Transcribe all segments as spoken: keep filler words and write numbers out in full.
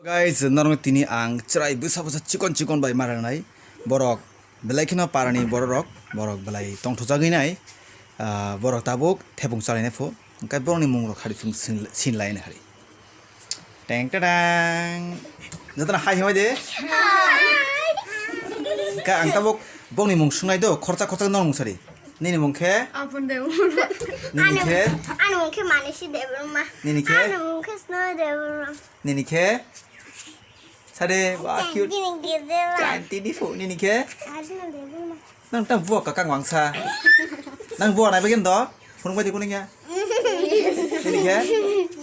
Guys, norok tini ang chwrai bwsa bwsa chikon chikon bai ma rwnai. Borok belai kheno parani bororok, borok belai tongthokjagwi nai. Ah, borok tabuk thepung chalainai pho. Hwnkhe borokni mungrok hari phung sin, sin lainai hari. Teng tadang. Jotono hai hwnwi de. Hwnkhe ang tabuk bokni mung swngnai do, khorcha khorcha norok mung sari. Nini mung khe? Apon Debbarma. Nini khe? Ani mung khe Manisi Debbarma. Nini khe? Ani mung khe Snow Debbarma. Nini khe? Sade, wah, cute. Chanti ni girde ba. Chanti ni phu, nini khe? Arjuna Debbarma. Nang tang buak kakang wangsa. Nang buak nai bagian do? Phunuk bai di kuning ya. Nini khe?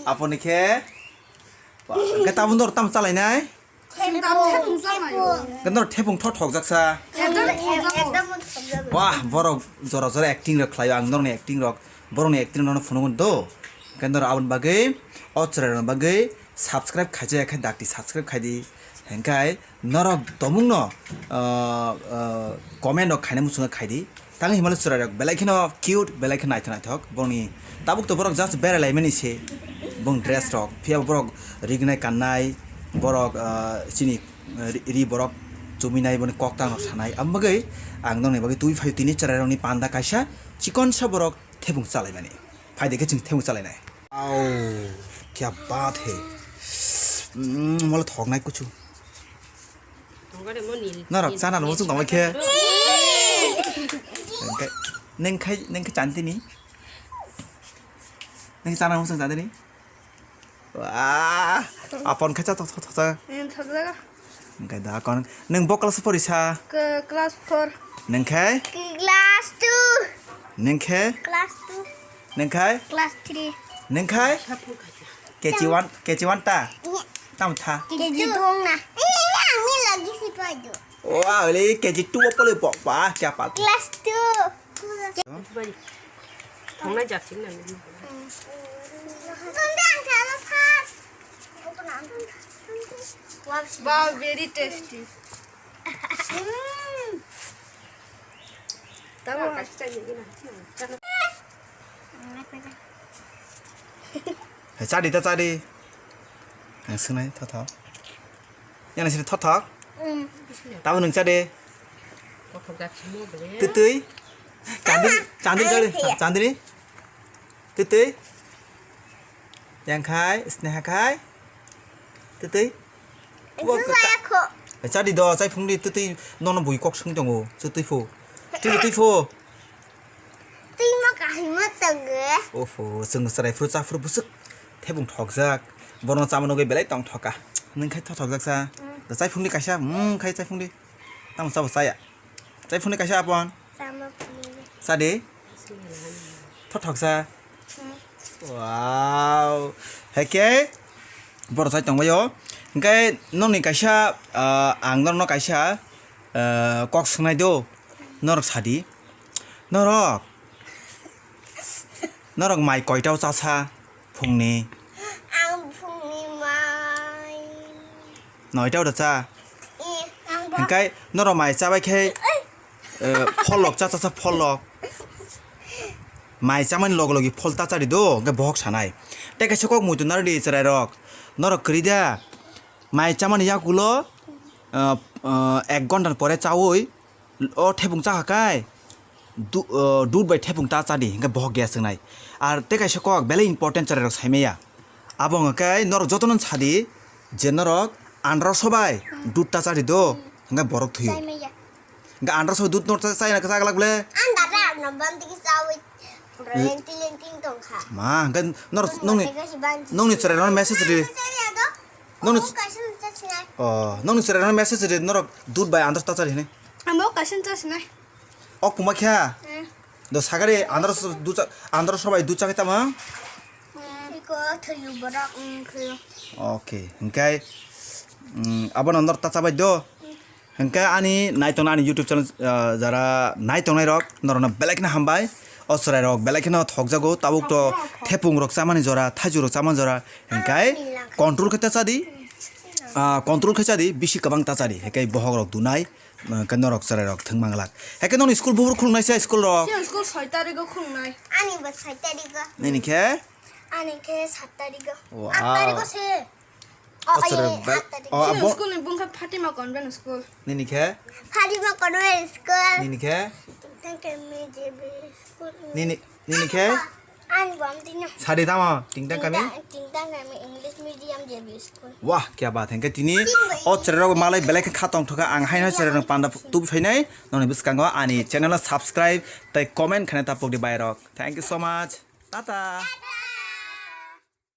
Apo ni khe? Wah, khe tabun dor tam chalai nai? Thepung. Thepung chalai. Khe nor thepung thok thok jaksa. Thepung thok jaksa. Wah, borok jora jora acting rok khlai, ang norni acting rok, borokni acting rok no phunuk do. Khe nor aboni bagwi, o chwrai rok bagwi, subscribe khaijak khe dakti subscribe khai di. Hwnkhe norok tomungno, ah, ah, comment rok khaina muchungo khai di. Tang himalo chwrai rok belai kheno cute, belai kheno naithok naithok. Bongni tabuk to borok just berai lai mani se. Bong dress rok, phiya borok rignai kannai, borok, ah, chini, ah, ri, ri borok chuminai boni kok tang rok sanai. Am bagwi ang nongni bagwi twi phai tini chwrai rokni panda kaisa chikon sa borok thepung chalai mani. Phai de khe chwng thepung chalai nai. Au, kya baat hai. Mm, molo thok nai kuchu. Norok chana no muchung tongma khe. Nengkhai, nengkhai chanti ni. Nengkhai chana no muchung chanti ni. Wah, apon khacha thok thok thok. Nengkhai da kon. Neng bo class porisa? Class four. Nengkhai? Class two. Nengkhai? Class two. Nengkhai? Class three. Nengkhai? K G one, K G one ta? Iya. Tam tha? K G two na. Iya, iya, ini lagi si Padu. Wah, ini K G two apa le pok pa? Kya pa? Class two. Thongna japsik na. Tunda ang chala first. Wow, very tasty. Hmm. Tamo. Hai, chadi ta chadi. Ang swngnai, tho, tho. Yang sini tho, tho. Mm. Tamo nwng chadi. Twtwi. Chandini, chandini chadi. Chandini. Twtwi. Yang khai, sneha khai. Twtwi. Chadi do, chai phungdi, twtwi nono bui kok swng tongo, twtwi phu. Twtwi phu. Twi ma kahima tongo. Oho, chwng chwrai phuru cha phuru bwswk thebung thokjak. Bono chama nugwi belai tong thoka. Nwng khai tho thokjak sa. Mm. Da chai phungdi kaisa, mm, khai chai phungdi. Tamo sabo chaya. Chai phungdi kaisa apon. Chama phungdi. Chadi. Tho thoksa. Mm. Wow. Heke. Boro chai tongbaio. Hingke nokni kaisa, ah, ang norokno kaisa, ah, kok swngnai do. Norok sadi. Norok. Norok mai koitao chasa phungni? Ang phungni mai. Noitao da cha? Eh, ang ba- Hingkai norok mai chabai khe, eh, pholok cha cha cha pholok. Mai chamani logi logi phol ta chari do, hingke bohok sanai. Tei kaisa kok muitu narwdi chwrairok. Norok kwrwi da? Mai chamani yakulo, ah, ah, ek ghonta pore chaui, o thepung chakha kai, du-, ah, dud bai thepung ta chadi, hingke bohok gas wngnai. Ar tei kaisa kok belai important chwrairok saimaya. Abo wngkha kai norok jotono sadi je norok andro sobai dud ta chadi do, hingke borok thuyo. Saimaya. Hingke andro sobai dud no chai na kwchak lak ble. Anda ra no bam tiki chaui. Lengti lengti tongkha. Ma, hingke norok nongni, nongni chwrairok message ri. Nongni, oh, nongni chwrairokno message ri, norok dud bai andro ta chari hwnwi. Amo kaisa cha sinai. Ok, puma kha? Eh. Do sagari andro s-, dud cha, andro sobai dud chakhe tamo? Hmm. Iko thwiyo borok, hmm, thwiyo. Ok, hingkai, hmm, abo andro ta chabai do? Hmm. Hingke ani naitongnai ani YouTube channel, ah, jara naitongnai rok norokno belai kheno hambai. O chwrai rok belai kheno thokjago, tabuk to thepung rok chamani jora, thaichuk rok chamani jora, hingke control khe ta chadi, ah, control khe chadi, bisi kwbang ta chadi, hingke bohok rok dunai, ah, hingke norok chwrai rok thwng manglak. Hingke nokni school buphuru khulungnai se school rok? School soi tarigo khulungnai. Ani bo soi tarigo. Nini khe? Ani khe sat tarigo. Wow. At tarigo se. Oh, oh, iya, iya, bel-, oh, abo school ni bungkha Fatima Convent School. Nini khe? Fatima Convent School. Nini khe? Thank you, J B school. Nini, nini khe? Ani bom tino. Sadi tamo, tingtang kami? Tingtang, tingtang kami English medium J B school. Wah, kya baat hai. Hingke tini o cherai rok malai belai khe kha tongthokha, ang haino cherai rok panda tubu phainai, noni bwskango ani channel o subscribe tei comment khaina tapok di bai rok. Thank you so much. Tata.